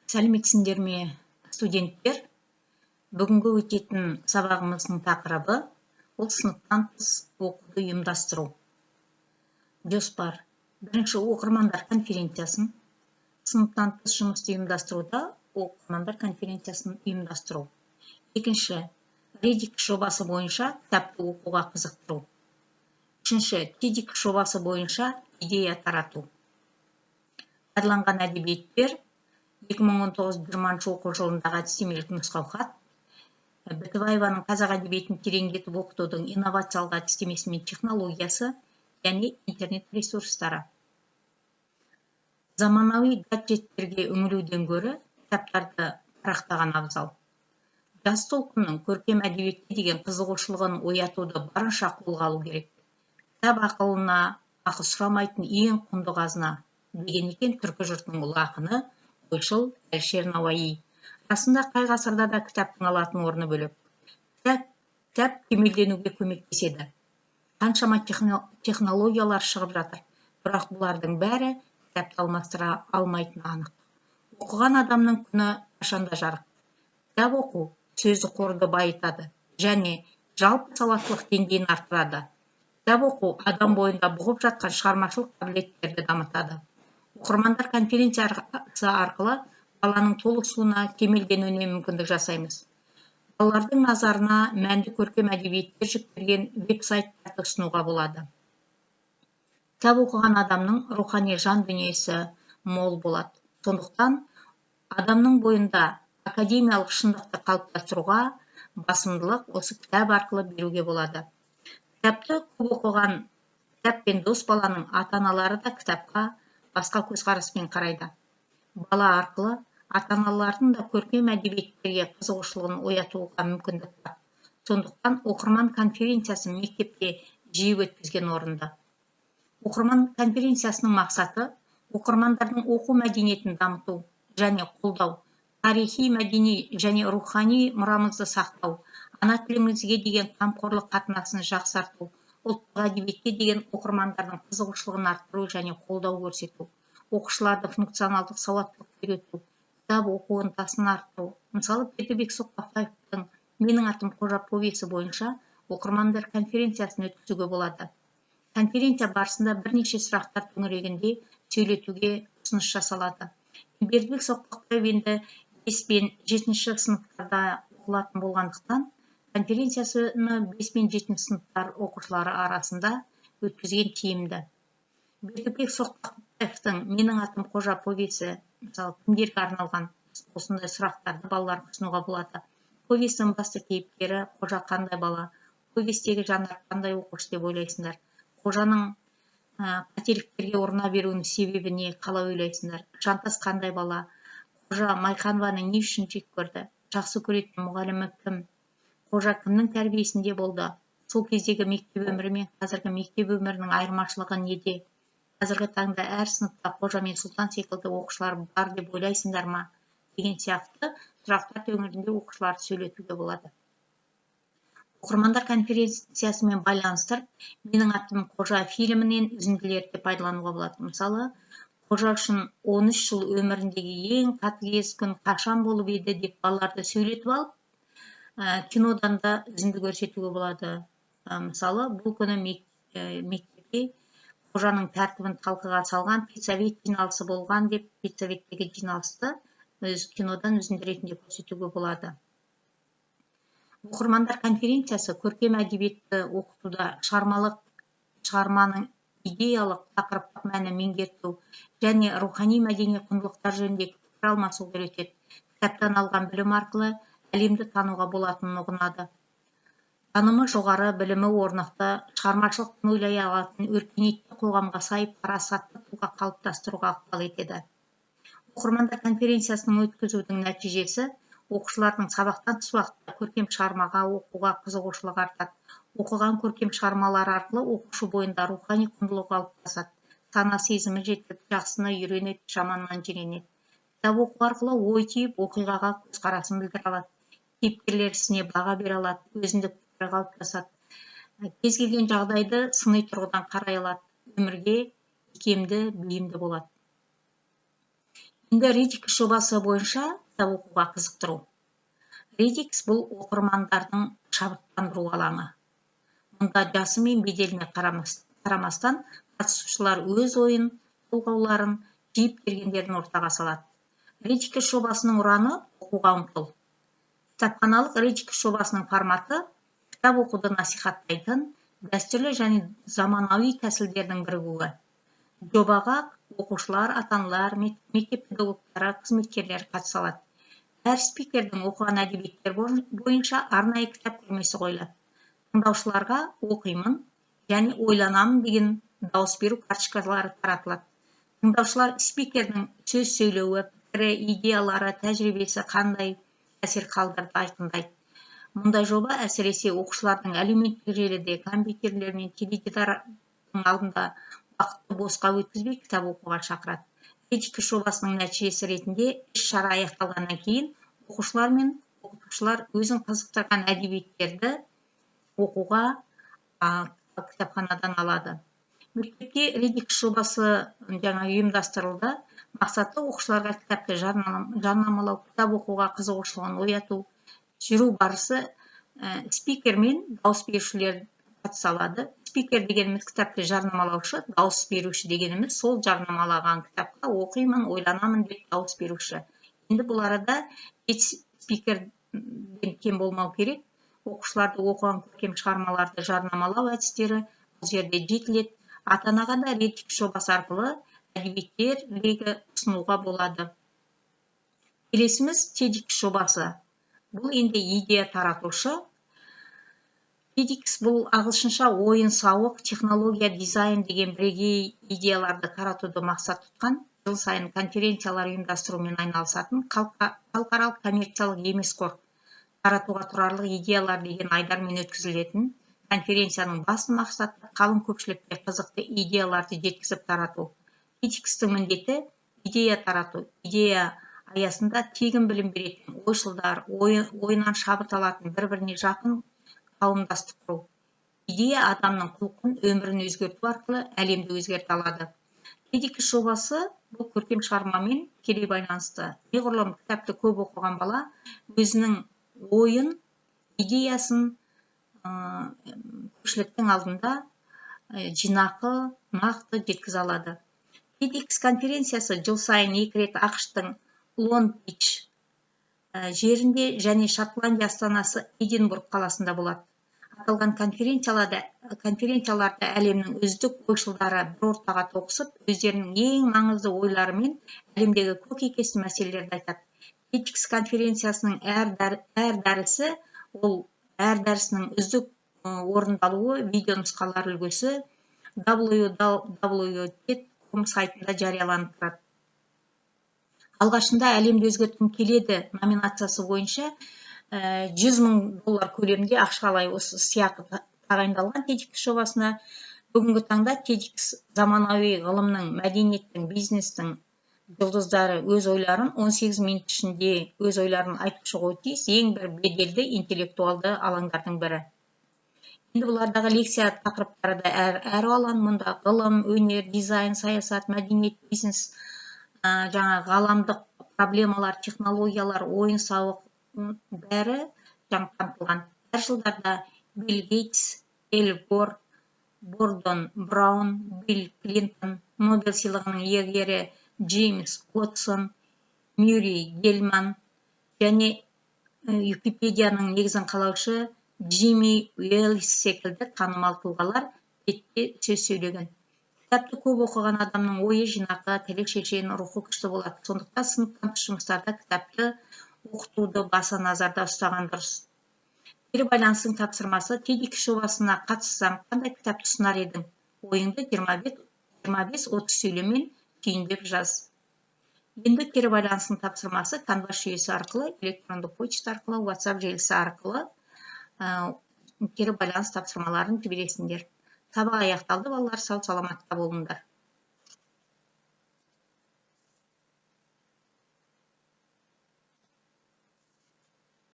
Сәлеметсіңдер ме, студенттер! Бүгінгі өтетін сабағымыздың тақырыбы ол сыныптан тыс оқуды ұйымдастыру. Жоспар: бірінші, оқырмандар конференциясын, сыныптан тыс жұмысты ұйымдастыруда оқырмандар конференциясын ұйымдастыру. Екінші, Readix жобасы бойынша кітапты оқуға қызықтыру. Үшінші, TEDx жобасы бойынша идея тарату. Пайдаланған әдебиеттер: 2019-20 оқу жылындағы әдістемелік нұсқаухат, Бітібаеваның «Қазақ әдебиетін тереңдетіп оқытудың инновациялық әдістемесі мен технологиясы» және интернет ресурстары. Заманауи гаджеттерге үңілуден гөрі кітаптарды парақтаған абзал. Жас толқынның көркем әдебиетке деген қызығушылығын оятуды барынша қолға алу керек. «Кітап — ақылына ақы сұрамайтын ең құнды қазына», — деген екен түркі жұртының ұлы ақыны, ойшыл Әлішер Науаи. Расында, қай ғасырда да кітаптың алатын орны бөлек. Кітап кемелденуге көмектеседі. Қаншама технологиялар шығып жатыр, бірақ бұлардың бәрі кітапты алмастыра алмайтыны анық. Оқыған адамның күні қашанда жарық. Кітап оқу сөздік қорды байытады және жалпы сауаттылық деңгейін арттырады. Кітап оқу адам бойында бұғып жатқан шығармашылық қабілеттерді дамытады. Оқырмандар конференциясы арқылы баланың толысуына, кемелденуіне мүмкіндік жасаймыз. Балалардың назарына мәнді көркем әдебиеттер жүктелген веб сайттарды ұсынуға болады. Кітап оқыған адамның рухани жан дүниесі мол болады. Сондықтан адамның бойында академиялық шындықты қалыптастыруға басымдылық осы кітап арқылы беруге болады. Кітапты көп оқыған, кітаппен дос баланың ата аналары да кітапқа басқа көзқараспен қарайды. Бала арқылы ата аналардың да көркем әдебиеттерге қызығушылығын оятуға мүмкіндік бар. Сондықтан оқырман конференциясын мектепте жиі өткізген орынды. Оқырман конференциясының мақсаты — оқырмандардың оқу мәдениетін дамыту және қолдау, тарихи, мәдени және рухани мұрамызды сақтау, ана тілімізге деген қамқорлық қатынасын жақсарту, ұлттық әдебиетке деген оқырмандардың қызығушылығын арттыру және қолдау көрсету, оқушыларды функционалдық сауаттылыққа үйрету, кітап оқу ынтасын арттыру. Мысалы, Бердібек Соқпақбаевтың «Менің атым Қожа» повесі бойынша оқырмандар конференциясын өткізуге болады. Конференция барысында бірнеше сұрақтар төңірегінде сөйлетуге ұсыныс жасалады. Бердібек Соқпақбаев енді 5 пен 7 сыныптарда оқылатын болғандықтан, конференциясыны 5 пен 7 сыныптар оқушылары арасында өткізген тиімді. Бердібек Соқпақбаевтың «Менің атым Қожа» повесі, мысалы, кімдерге арналған? Осындай сұрақтарды балаларға ұсынуға болады. Повестің басты кейіпкері Қожа қандай бала? Повестегі жанр қандай оқушы деп ойлайсыңдар? Қожаның қателіктерге ұрына беруінің себебі не, қалай ойлайсыңдар? Жантас қандай бала? Қожа Майқанованы не үшін жек көрді? Жақсы көретін мұғалімі кім? Қожа кімнің тәрбиесінде болды? Сол кездегі мектеп өмірі мен қазіргі мектеп өмірінің айырмашылығы неде? Қазіргі таңда әр сыныпта Қожа мен Сұлтан секілді оқушылар бар деп ойлайсыңдар ма? Деген сияқты сұрақтар төңірегінде оқушыларды сөйлетуге болады. Оқырмандар конференциясымен байланыстырып, «Менің атым Қожа» фильмінен үзінділерді пайдалануға болады. Мысалы, «Қожа үшін 13 жыл өміріндегі ең қатыгез күн қашан болып еді?» деп балаларды сөйлетіп алып, кинодан да үзінді көрсетуге болады. Мысалы, бұл күні мектепте Қожаның тәртібін талқыға салған педсовет жиналысы болған деп, педсоветтегі жиналысты өз кинодан үзінді ретінде көрсетуге болады. Оқырмандар конференциясы көркем әдебиетті оқытуда шығармалық шығарманың идеялық, тақырыптық мәнін меңгерту және рухани мәдени құндылықтар жөнінде пікір алмасуға үйретеді. Кітаптан алған білім арқылы әлемді тануға болатынын ұғынады. Танымы жоғары, білімі орнықты, шығармашылықпен ойлай алатын, өркениетті қоғамға сай парасатты тұлға қалыптастыруға ықпал етеді. Оқырмандар конференциясының өткізудің нәтижесі: оқушылардың сабақтан тыс уақытта көркем шығармаға оқуға қызығушылығы артады. Оқыған көркем шығармалары арқылы оқушы бойында рухани құндылық қалыптасады, сана сезімі жетіліп, жақсыны үйренеді, жаманнан жиренеді. Кітап оқу арқылы ой түйіп, оқиғаға көзқарасын білдіре алады, кейіпкерлер ісіне баға бере алады, өзіндік пікірі қалыптасады, кез келген жағдайды сыни тұрғыдан қарай алады, өмірге икемді, бейімді болады. Енді Readix жобасы бойынша кітап оқуға қызықтыру. Readix — бұл оқырмандардың шабыттандыру алаңы. Мұнда жасы мен беделіне қарамастан қатысушылар өз ойын, толғауларын, жиып тергендерін ортаға салады. Readix жобасының ұраны: «Оқуға ұмтыл». Кітапханалық Readix жобасының форматы — кітап оқуды насихаттайтын дәстүрлі және заманауи тәсілдердің бірігуі. Жобаға оқушылар, ата аналар, мектеп педагогтары, қызметкерлері қатыса алады. Әр спикердің оқыған әдебиеттер бойынша арнайы кітап көрмесі қойылады. Тыңдаушыларға «оқимын» және «ойланамын» деген дауыс беру карточкалары таратылады. Тыңдаушылар спикердің сөз сөйлеуі, пікірі, идеялары, тәжірибесі қандай әсер қалдырды, айқындайды. Мұндай жоба әсіресе оқушылардың әлеуметтік желіде, компьютерлер мен теледидардың алдында уақытты босқа өткізбей, кітап оқуға шақырады. Readix жобасының нәтижесі ретінде іс шара аяқталғаннан кейін оқушылар мен оқытушылар өзін қызықтырған әдебиеттерді оқуға кітапханадан алады. Мектепте Readix жобасы жаңа ұйымдастырылды. Мақсаты — оқушыларға кітапты жарнамалау, кітап оқуға қызығушылығын ояту. Жүру барысы: спикер мен дауыс берушілер қатыса алады. Спикер дегеніміз — кітапты жарнамалаушы, дауыс беруші дегеніміз — сол жарнамалаған кітапқа «оқимын», «ойланамын» деп дауыс беруші. Енді бұл арада жеті спикерден кем болмау керек. Оқушыларды оқыған көркем шығармаларды жарнамалау әдістері бұл жерде жетіледі. Ата анаға да Readix жобасы арқылы әдебиеттер легі ұсынуға болады. Келесіміз — TEDx жобасы. Бұл енді идея таратушы. TEDx — бұл ағылшынша ойын сауық, технология, дизайн деген бірегей идеяларды таратуды мақсат тұтқан, жыл сайын конференциялар ұйымдастырумен айналысатын халықаралық коммерциялық емес қор. «Таратуға тұрарлық идеялар» деген айдармен өткізілетін конференцияның басты мақсаты — қалың көпшілікке қызықты идеяларды жеткізіп тарату. TEDx-тің міндеті — идея тарату, идея аясында тегін білім беретін ойшылдар, ойынан шабыт алатын бір біріне жақын қауымдастық құру. Идея адамның құлқын, өмірін өзгерту арқылы әлемді өзгерте алады. TEDx жобасы бұл көркем шығармамен тікелей байланысты. Неғұрлым кітапты көп оқыған бала өзінің ойын, идеясын көпшіліктің алдында жинақы, нақты жеткізе алады. TEDx конференциясы жыл сайын екі рет АҚШ-тың Лонг Бич жерінде және Шотландия астанасы Эдинбург қаласында болады. Аталған конференцияларда әлемнің үздік ойшылдары бір ортаға тоғысып, өздерінің ең маңызды ойлары мен әлемдегі көкейкесті мәселелерді айтады. TEDx конференциясының әр дәрісі, ол әр дәрісінің үздік орындалуы, видео нұсқалар үлгісі www.ted.com сайтында жарияланып тұрады. Алғашында «Әлемді өзгерткім келеді» номинациясы бойынша 100 000 доллар көлемінде ақшалай осы сыйақы тағайындалған TEDx жобасына. Бүгінгі таңда TEDx — заманауи ғылымның, мәдениеттің, бизнестің жұлдыздары өз ойларын 18 минут ішінде өз ойларын айтып шығуы тиіс ең бір беделді интеллектуалды алаңдардың бірі. Енді бұлардағы лекция тақырыптары да әр алуан. Мұнда ғылым, өнер, дизайн, саясат, мәдениет, бизнес, жаңағы ғаламдық проблемалар, технологиялар, ойын сауық, бәрі жаңа қамтылған. Әр жылдарда Билл Гейтс, Эль Гор, Гордон Браун, Билл Клинтон, Нобель сыйлығының иегері Джеймс Уотсон, Мюррей Гелман және Википедияның негізін қалаушы Джимми Уэльс секілді танымал тұлғалар TED-те сөз сөйлеген. Кітапты көп оқыған адамның ойы жинақы, тілі шешен, рухы күшті болады. Сондықтан сыныптан тыс жұмыстарда кітапты оқытуды баса назарда ұстаған дұрыс. Кері байланыстың тапсырмасы: TEDx жобасына қатыссаң, қандай кітапты ұсынар едің? Ойыңды 25-30 сөйлеммен түйіндеп жаз. Енді кері байланыстың тапсырмасы: Canvas жүйесі арқылы, электронды почта арқылы, WhatsApp желісі арқылы кері байланыс тапсырмаларын жібересіңдер. Сабақ аяқталды, балалар. Сау саламатта болыңдар.